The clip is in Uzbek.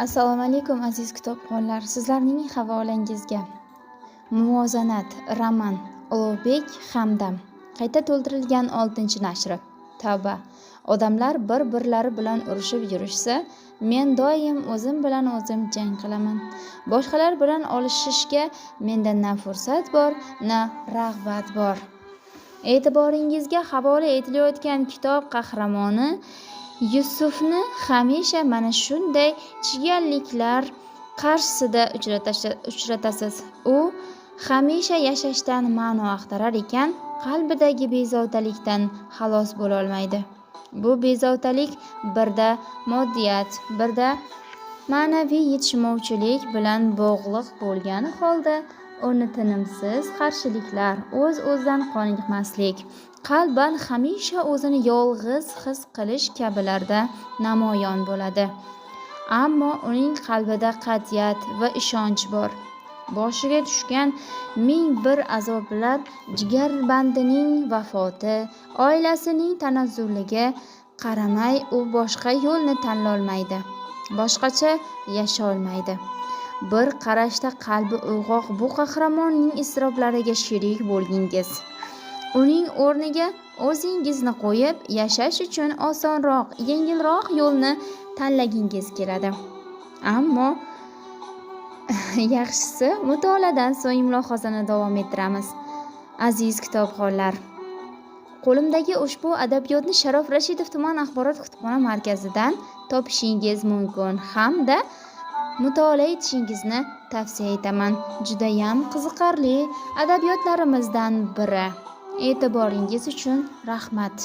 Assalomu alaykum, aziz kitobxonlar. Sizlarning havolangizga "Muvozanat" roman, Ulug'bek Hamdam, qayta to'ldirilgan oltinchi nashri. Tavba, odamlar bir birlari bilan urushib yurishsa, men doim o'zim bilan o'zim jang qilaman. Boshqalar bilan olishishga menda na fursat bor, na rag'bat bor. E'tiboringizga havola etilayotgan kitob qahramoni Yusufni hamisha mana shunday chigalliklar qarshisida uchratasiz. U hamisha yashashdan ma'no axtarar ekan, qalbidagi bezovtalikdan xalos bo'lolmaydi. Bu bezovtalik birda moddiyat, birda ma'naviy yetishmovchilik bilan bog'liq bo'lgani holda, uni tinimsiz qarshiliklar, o'z-o'zidan qoniqmaslik, qalban hamisha o'zini yolg'iz his qilish kabilarda namoyon bo'ladi. Ammo uning qalbida qat'iyat va ishonch bor. Boshiga tushgan ming bir azoblar, jigarbandining vafoti, oilasining tanazzuliga qaramay, u boshqa yo'lni tanlolmaydi, boshqacha yasholmaydi. Bir qarashda qalbi uyg'oq bu qahramonning iztiroblariga sherik bo'lgingiz, uning o'rniga o'zingizni qo'yib, yashash uchun osonroq, yengilroq yo'lni tanlagingiz keladi. Ammo yaxshisi, mutolaadan so'ng mulohazani davom ettiramiz. Aziz kitobxonlar, qo'limdagi ushbu adabiyotni Sharof Rashidov tuman axborot kutubxona markazidan topishingiz mumkin hamda mutolaa etishingizni tavsiya etaman. Judayam qiziqarli adabiyotlarimizdan biri. E'tiboringiz uchun rahmat.